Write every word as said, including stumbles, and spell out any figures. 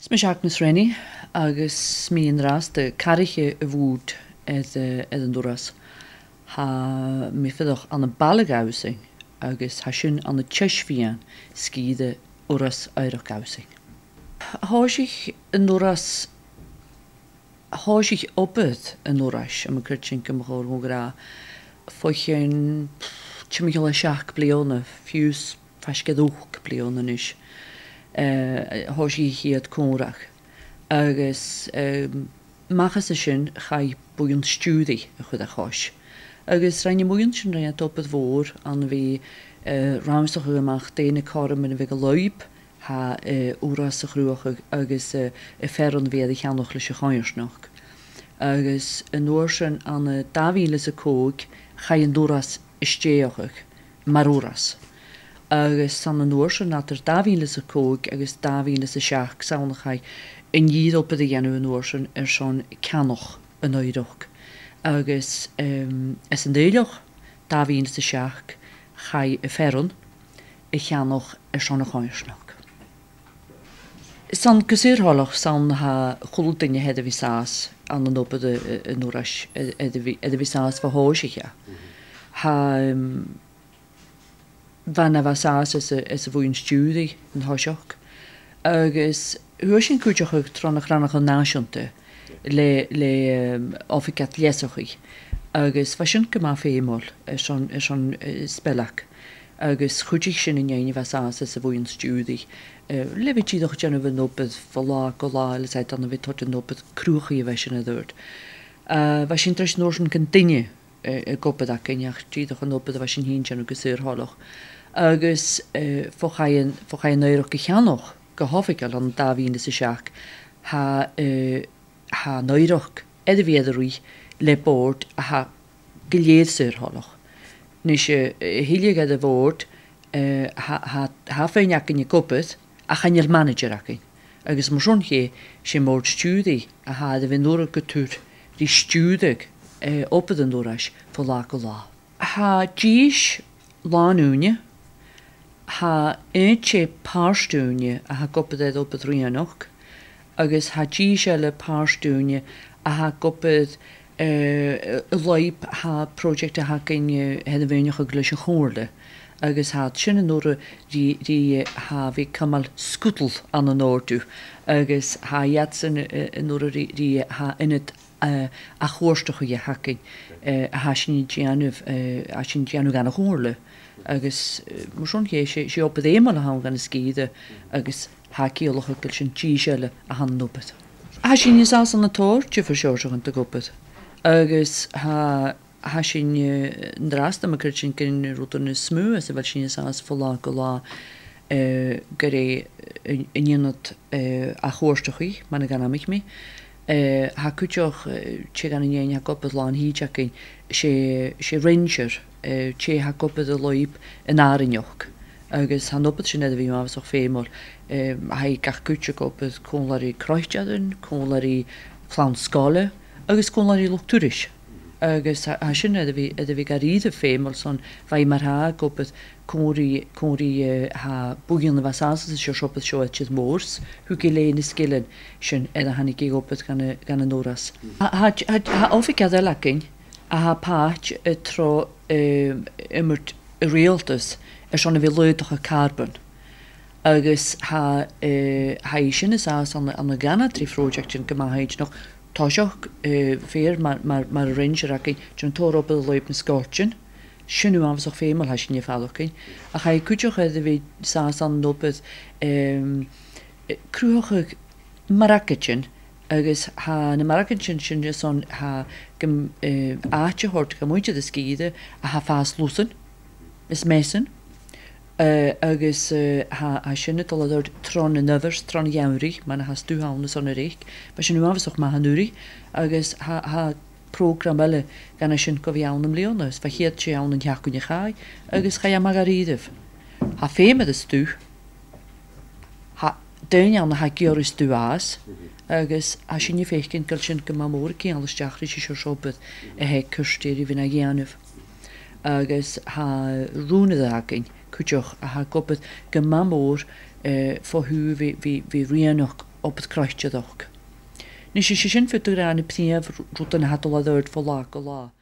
Is mise Agnes Rennie agus 's mi an-dràsta cathraiche a' Bhùird air, eh, air an Urras. Tha mi a' fuireach ann am baile Ghabhsainn agus tha sin ann an teis-meadhan sgìre Urras Oighreachd Ghabhsainn. Thòisich an Urras, thòisich obair an Urrais, tha mi a' creidsinn gum bu chòir dhomh a ràdh, bho chionn, timcheall air seachd bliadhna, fiù 's faisg air ochd bliadhna a-nis, eh, thòisich a' chiad còmhradh. Agus, eh, a-mach às a sin, chaidh buidheann stiùiridh a chur a chois. Agus rinn am buidheann sin, rinn iad obair mhòr ann a bhith, eh, rannsachadh a-mach dè na cothroman a bhiodh an lùib, tha, eh, Urras a' cruthachadh agus, eh, am fearann a bhith air a cheannach leis a' choimhearsnachd. Agus an uair sin ann an dà mhìle 's a còig, chaidh an Urras a stèidheachadh mar Urras. Agus 's ann an uair sin eadar dà mhìle 's a còig agus dà mhìle 's a seachd 's ann a chaidh an fhìor obair a dhèanamh an uair sin airson ceannach an oighreachd. Agus, em, anns an Dùbhlachd, dà mhìle 's a seachd, chaidh am fearann a cheannach airson a' choimhearsnachd. 'S ann gu saor-thoileach 's ann a tha a h-uile duine air a bhith an sàs ann an obair, eh, eh, an Urrais, eh, air a bhith, air a bhith an sàs bho thòisich e. Tha, em, bha e na bha an sàs anns a', anns a' bhuidheann stiùiridh an toiseach. Agus fhuair sinn cuideachadh tron a' Chrannchur Nàiseanta le, le, em, oifigear leasachaidh. Agus bha sin gu math feumail airson, airson, eh, spelleag. Agus chuidich sin an fheadhainn a bha an sàs anns a' bhuidheann stiùiridh, eh, le bhith dìreach a' dèanamh an obair bho latha gu latha, le sealltainn a bhith toirt an obair cruthachaidh a bha sin air adhart. Eh, bha sinn treis an uair sin gun duine, eh, ag obair againn, ach dìreach an obair a bha sinn fhìn a' dèanamh gu saor-thoileach. Agus, eh, bho chaidh an, bho chaidh an oighreachd a cheannach gu h-oifigeil ann an dà mhìle 's a seachd, tha, eh, tha an oighreachd air a bhith air a ruith le bòrd a tha gu lèir saor-thoileach. A-nis, eh, a thuilleadh air a' bhòrd, eh, tha, tha, tha feadhainn againn ag obair, ach chan eil manaidsear againn. Agus mar sin dheth, 's e am bòrd stiùiridh a tha air a bhith an urra gu tur ri stiùireadh, eh, obair an Urrais bho latha gu latha. Tha dithis làn-ùine, tha aon tè pàirt-ùine a tha ag obair air obair rianachd, agus tha dithis eile pàirt-ùine a tha ag obair, eh, an lùib, tha pròiseact a th' againn, eh, a tha air a mhaoineachadh leis a' chomhairle, agus tha iad sin an urra ri, ri, eh, tha a bhith a' cumail sgudal ann an òrdugh, agus tha iadsan, eh, an urra ri, ri, eh, tha ionad, eh, ath-chuairteachaidh a th' againn, eh, a tha sinn a' dèanamh, eh, a tha sinn a' dèanamh dhan a' chomhairle. Agus, eh, mar sin dheth, 's e, 's e obair fheumail a th' ann dhan an sgìre, agus tha e a' ciallachadh gu bheil sinn dithis eile a th' ann an obair. Tha sinn an sàs ann an tòrr diofar sheòrsachan de dh'obair. Agus tha, tha sinn, eh, an-dràsta, tha mi a' creidsinn, gun e rudan nas motha 's a bheil sinn an sàs bho latha gu latha, eh, gur e an, an ionad, eh, ath-chuairteachaidh, mar a dh'ainmich mi. Eh, tha cuideachd, eh, tè dhen an fheadhainn a tha ag obair làn-thìde againn, 's e, 's e ranger, eh, tè a tha ag obair an lùib an àrainneachd. Agus tha an obair sin air a bhith uabhasach feumail. Eh, tha e gach cuideachd ag obair còmhla ri croitearan, còmhla ri clann-sgoile, agus còmhla ri luchd-turais. Agus tha, tha sin air a bhith, air a bhith gu rìribh feumail son bha e mar-thà ag obair còmhla ri, còmhla ri, eh, tha buidheann a bha an sàs anns an t-seòrsa obair seo air tìr-mòr, 's thug e leatha na sgilean sin air a thàinig e a dh'obair dhan a', dhan an Urras. Tha, tha, tha, tha oifigear eile againn a tha pàirt, eh, tro, eh, iomairt an riaghaltais airson a bhith a' laghadachadh carbon. Agus tha, eh, tha i sin an sàs ann, ann an Canada tro phròiseactan gu math inntinneach. Toiseach, eh, fhèin mar, mar, mar ranger againn, dèanamh tòrr obair an lùib nan sgoiltean. Sin uabhasach feumail a tha sinne a' faireachdainn. Ach tha i cuideachd air a bhith an sàs ann an obair, em, eh, cruthachadh margaidean, agus tha na margaidean sin, sin airson, tha gum, eh, àite a thoirt dha muinntir an sgìre a tha a' fàs lusan is measan, eh, agus, eh, tha, tha sin a' dol air adhart tron an adhbhar, tron gheamhradh, mar a tha stuth ann airson a reic. Bha sin uabhasach math an-uiridh, agus tha, tha prògram eile dhen a sin gu bhith ann am-bliadhna, is bha a' chiad tè ann an t-seachdain a chaidh, agus chaidh e math dha rìribh. Tha feum air an stuth, tha daoine ann a tha ag iarraidh stuth fhathast, agus tha sinne a' faicinn gu bheil sin gu math mòr a' ceangal a-steach ris an t-seòrsa obair a tha e a' cur stèidh ri bhith na dhèanamh. Agus tha rùnaire againn cuideachd a tha ag obair gu math mòr, eh, fo thù bhith, bhith, bhith rianachd obair croitearachd. Nise, 's e sin feadh de na prìomh rudan a tha dol air adhart bho latha gu latha.